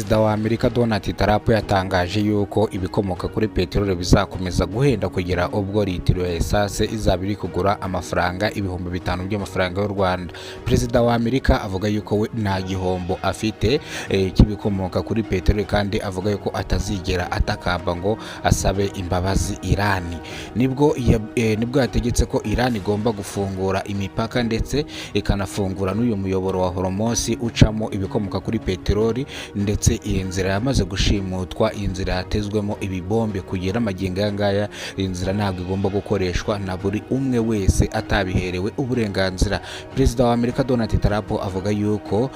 Perezida wa Amerika Donald Trump yatangaje yuko ibikomoka kuri peteroli bizakomeza guhenda kugera ubwo litiro ya essence izaba iri kugura amafaranga 5000 by'amafaranga y'u Rwanda. Perezida wa Amerika avuga yuko we nta gihombo afite cy'ibikomoka kuri peteroli, kandi avuga yuko atazigera atakamba ngo asabe imbabazi Irani. Nibwo yategetse ko Irani igomba gufungura imipaka ndetse ikanafungura n'uyu muyoboro wa Hormuz ucamo ibikomoka kuri peteroli, ndetse iyi nzira yamaze gushimutwa, iyi nzira yatezwemo ibibombe. Kugera magingo aya ngaya, iyi nzira ntabwo igomba gukoreshwa na buri umwe wese atabiherewe uburenganzira. Perezida wa Amerika Donald Trump avuga yuko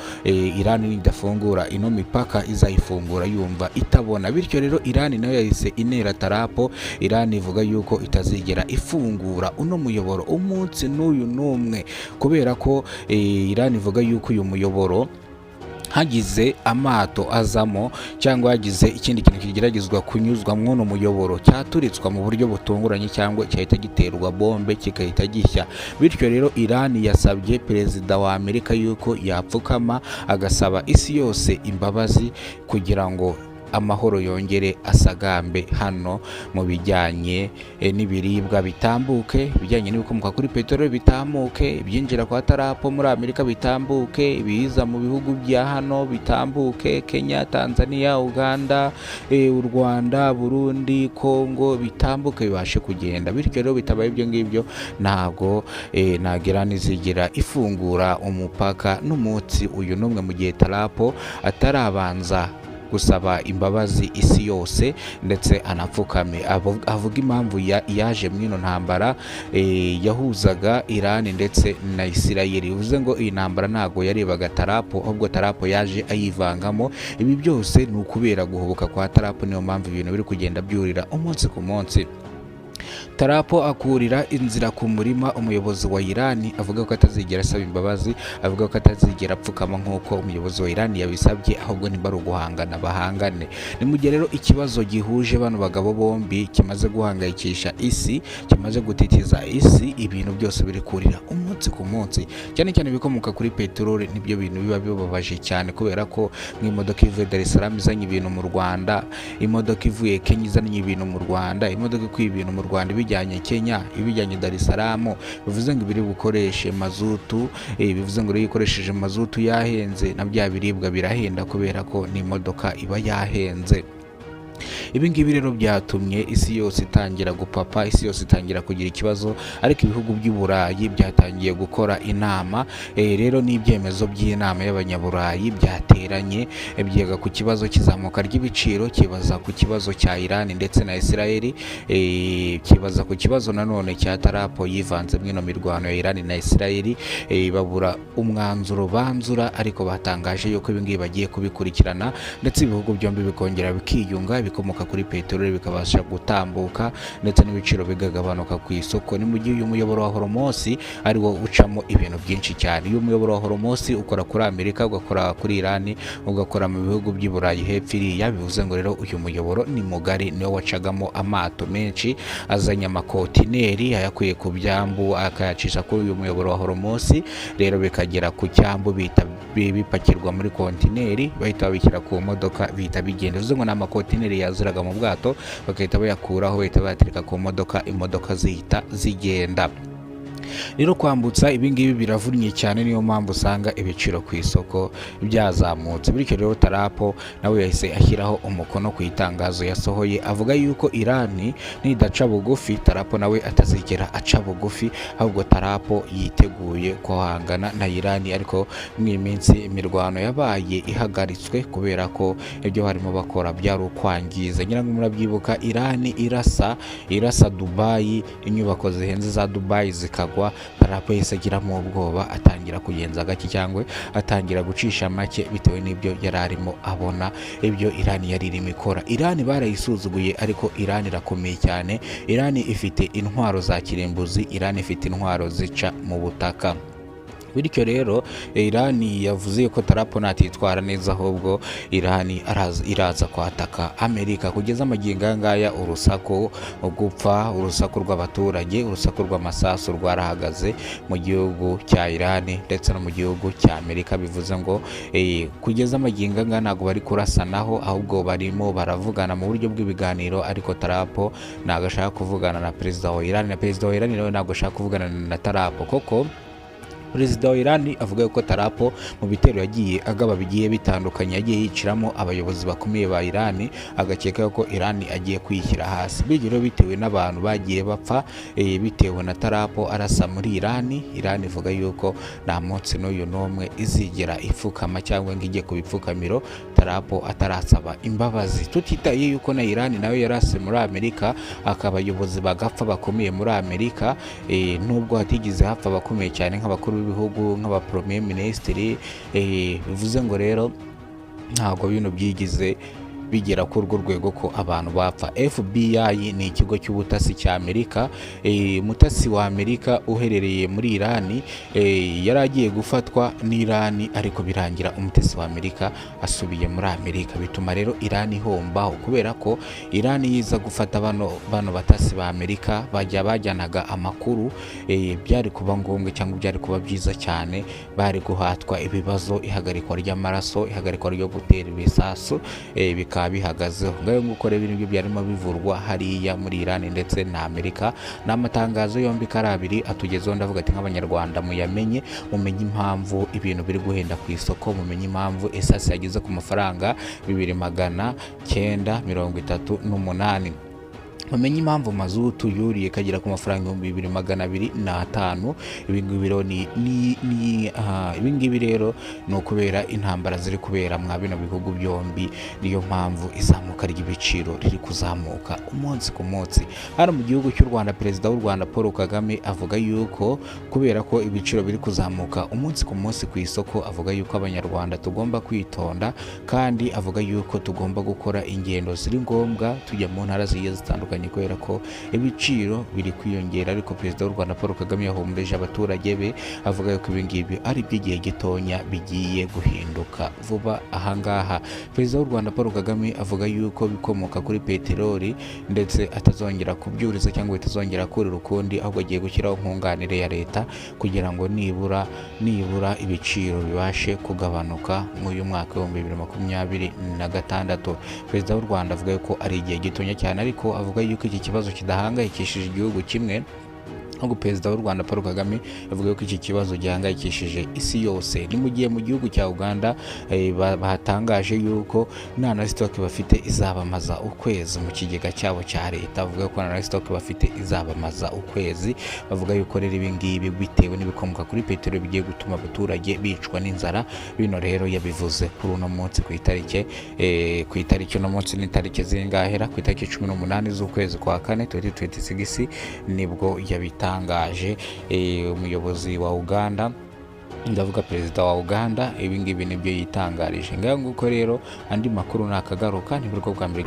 Iran nidafungura ino mipaka, izayifungura yumva itabona. Bityo rero Iran nayo yahise inera Trump. Iran ivuga yuko itazigera ifungura uno muyoboro umunsi n'uyu n'umwe, kubera ko Iran ivuga yuko uyu muyoboro hagize amato azamo cyangwa hagize ikindi kintu kigeragezwa kunyuzwa mw'uno muyoboro, cyaturitswa mu buryo butunguranye cyangwa cyahita giterwa bombe kigahita gishya. Bityo rero Iran yasabye perezida wa Amerika yuko yapfukama agasaba isi yose imbabazi kugira ngo amahoro yongere asagambe hano mu bijyanye n'ibiribwa bitambuke, ibijyanye n'ibikomoka kuri peteroli bitambuke, ibyinjira kwa Trump muri Amerika bitambuke, ibiza mu bihugu bya hano bitambuke, Kenya, Tanzania, Uganda, u Rwanda, Burundi, Congo, bitambuke bibashe kugenda. Bityo rero bitabaye ibyo ngibyo, ntabwo Iran izigera ifungura umupaka n'umunsi uyu n'umwe mu gihe Trump atarabanza gusaba imbabazi isi yose ndetse anapfukame avuga impamvu yaje muri ino ntambara yahuzaga Iran ndetse na Isirayeli. Bivuze ngo iyi ntambara ntabwo yarebaga Trump, ahubwo Trump yaje ayivangamo. Ibi byose ni ukubera guhubuka kwa Trump, niyo mpamvu ibintu biri kugenda byurira umunsi ku munsi. Trump akurira inzira ku murima umuyobozi wa Iran, avuga ko atazigera asaba imbabazi, avuga ko atazigera apfukama nk'uko umuyobozi wa Iran yabisabye, ahubwo niba ari uguhangana bahangane. Ni mu gihe rero ikibazo gihuje bano bagabo bombi kimaze guhangayikisha isi, kimaze gutitiza isi, ibintu byose biri kurira umunsi ku munsi, cyane cyane ibikomoka kuri peteroli. Nibyo bintu biba bibabaje cyane, kubera ko nk'imodoka ivuye Dar es Salaam izanye ibintu mu Rwanda, imodoka ivuye Kenya izanye ibintu mu Rwanda, imodoka ikuye ibintu mu Rwanda ibijyanye Kenya, ibijyanye Dar es Salaam, bivuze ngo ibiri bukoreshe mazutu. Bivuze ngo iyo ukoresheje mazutu yahenze, na bya biribwa birahenda, kubera ko n'imodoka iba yahenze. Ibi ngibi rero byatumye isi yose itangira gupapa, isi yose itangira kugira ikibazo, ariko ibihugu by'i Burayi byatangiye gukora inama. Rero n'ibyemezo by'inama y'Abanyaburayi byateranye, byiga ku kibazo cy'izamuka ry'ibiciro, kibaza ku kibazo cya Iran ndetse na Israel, kibaza ku kibazo nanone cya Trump yivanze muri ino mirwano ya Iran na Israel. Babura umwanzuro banzura, ariko batangaje yuko ibi ngibi bagiye kubikurikirana, ndetse ibihugu byombi bikongera bikiyunga, ibikomoka kuri peteroli bikabasha gutambuka ndetse n'ibiciro bikagabanuka ku isoko. Ni mu gihe uyu muyoboro wa Hormuz ari wo ucamo ibintu byinshi cyane. Uyu muyoboro wa Hormuz ukora kuri Amerika, ugakora kuri Iran, ugakora mu bihugu by'i Burayi hepfo iriya. Bivuze ngo rero uyu muyoboro ni mugari, niwo wacagamo amato menshi azanye amakontineri, ayakuye ku byambu akayacisha kuri uyu muyoboro wa Hormuz, rero bikagera ku cyambu, bihita bipakirwa muri kontineri, bahita babishyira ku modoka, bihita bigenda. Bivuze ngo ni amakontineri yaziraga mu bwato, bagahita bayakuraho, bahita bayatereka ku modoka, imodoka zihita zigenda. Rero kwambutsa ibi ngibi biravunnye cyane, niyo mpamvu usanga ibiciro ku isoko byazamutse. Bityo rero Trump nawe yahise ashyiraho umukono ku itangazo yasohoye, avuga yuko Iran nidaca bugufi, Trump nawe atazigera aca bugufi, ahubwo Trump yiteguye guhangana na Iran. Ariko mu iyi minsi imirwano yabaye ihagaritswe kubera ko ibyo barimo bakora byari ukwangiza. Ngira ngo murabyibuka, Iran irasa Dubai, inyubako zihenze za Dubai zikagwa. Trump yahise agiramo ubwoba, atangira kugenza gake cyangwa atangira gucisha make bitewe n'ibyo yari arimo abona, ibyo Iran yari irimo ikora. Iran barayisuzuguye, ariko Iran irakomeye cyane. Iran ifite intwaro za kirimbuzi, Iran ifite intwaro zica mu butaka. Bityo rero Irani yavuze ko Trump natitwara neza, ahubwo Irani iraza kwataka Amerika. Kugeza amagingo aya ngaya, urusaku, gupfa, urusaku rw'abaturage, urusaku rw'amasasu rwarahagaze mu gihugu cya Irani ndetse no mu gihugu cya Amerika. Bivuze ngo kugeza amagingo aya ngaya ntabwo bari kurasanaho, ahubwo barimo baravugana mu buryo bw'ibiganiro. Ariko Trump ntabwo ashaka kuvugana na perezida wa Irani, na perezida wa Irani nawe ntabwo ashaka kuvugana na Trump, koko perezida wa Irani avuga ko Trump mu bitero yagiye agaba bigiye bitandukanye yagiye yiciramo abayobozi bakomeye ba Irani, agakeka ko Irani agiye kuyishyira hasi. Bityo rero, bitewe n'abantu bagiye bapfa bitewe na Trump arasa muri Irani, Irani ivuga yuko nta munsi n'uyu n'umwe izigera ipfukama cyangwa ngo ijye ku bipfukamiro Trump atarasaba imbabazi. Tutitaye yuko na Irani nayo yarase muri Amerika, akabayobozi bagapfa bakomeye muri Amerika, nubwo hatigeze hapfa abakomeye cyane nk'abakuru b'ibihugu, nk'aba premier ministre. Bivuze ngo rero ntabwo bino byigize bigera kuri urwo rwego ko abantu bapfa. FBI ni ikigo cy'ubutasi cya Amerika. Umutasi wa Amerika uherereye muri Irani yari agiye gufatwa n'Irani, ariko birangira umutasi wa Amerika asubiye muri Amerika. Bituma rero Irani ihombaho, kubera ko Irani yiza gufata bano batasi ba Amerika bajya bajyanaga amakuru, byari kuba ngombwa cyangwa byari kuba byiza cyane, bari guhatwa ibibazo, ihagarikwa ry'amaraso, ihagarikwa ryo gutera ibisasu bikaba bihagazeho. Ngayo nguko rero nibyo byarimo bivurwa hariya muri Iran ndetse na Amerika. Ni amatangazo yombi ko ari abiri atugezeho. Ndavuga ati nk'Abanyarwanda muyamenye, mumenye impamvu ibintu biri guhenda ku isoko, mumenye impamvu esasi yageze ku mafaranga 2938, mumenye impamvu mazutu yuriye ikagera ku mafaranga 2205. Ibi ngibi rero ni ibi ngibi rero ni ukubera intambara ziri kubera mwa bino bihugu byombi. Niyo mpamvu izamuka ry'ibiciro riri kuzamuka umunsi ku munsi. Hano mu gihugu cy'u Rwanda, perezida w'u Rwanda Paul Kagame avuga yuko kubera ko ibiciro biri kuzamuka umunsi ku munsi ku isoko, avuga yuko Abanyarwanda tugomba kwitonda, kandi avuga yuko tugomba gukora ingendo ziri ngombwa tujya mu ntara zigiye zitandukanye, kubera ko ibiciro biri kwiyongera. Ariko perezida w'u Rwanda Paul Kagame yahumurije abaturage be, avuga yuko ibi ngibi ari iby'igihe gitonya, bigiye guhinduka vuba ahangaha. Perezida w'u Rwanda Paul Kagame avuga yuko bikomoka kuri peteroli ndetse atazongera kubyuriza cyangwa bitazongera kurira ukundi, ahubwo agiye gushyiraho nkunganire ya leta kugira ngo nibura ibiciro bibashe kugabanuka muri uyu mwaka w'2026. Perezida w'u Rwanda avuga yuko ari igihe gitonya cyane, ariko avuga yuko iki kibazo kidahangayikishije igihugu kimwe, ahubwo perezida w'u Rwanda Paul Kagame avuga ko iki kibazo gihangayikishije isi yose. Ni mu gihe mu gihugu cya Uganda batangaje yuko nta na stock bafite izabamaza ukwezi mu kigega cyabo cya leta. Bavuga ko nta na stock bafite izabamaza ukwezi. Bavuga yuko rero ibi ngibi bitewe n'ibikomoka kuri peteroli bigiye gutuma abaturage bicwa n'inzara. Bino rero yabivuze kuri uno munsi ku itariki, uno munsi ni itariki zingahera? Ku itariki 18 z'ukwezi kwa kane 2026 nibwo yabitangaje. Umuyobozi wa Uganda, ndavuga perezida wa Uganda, ibi ngibi nibyo yitangarije. Ngaho nguko rero, andi makuru nakagaruka. Nibwo bwa mbere.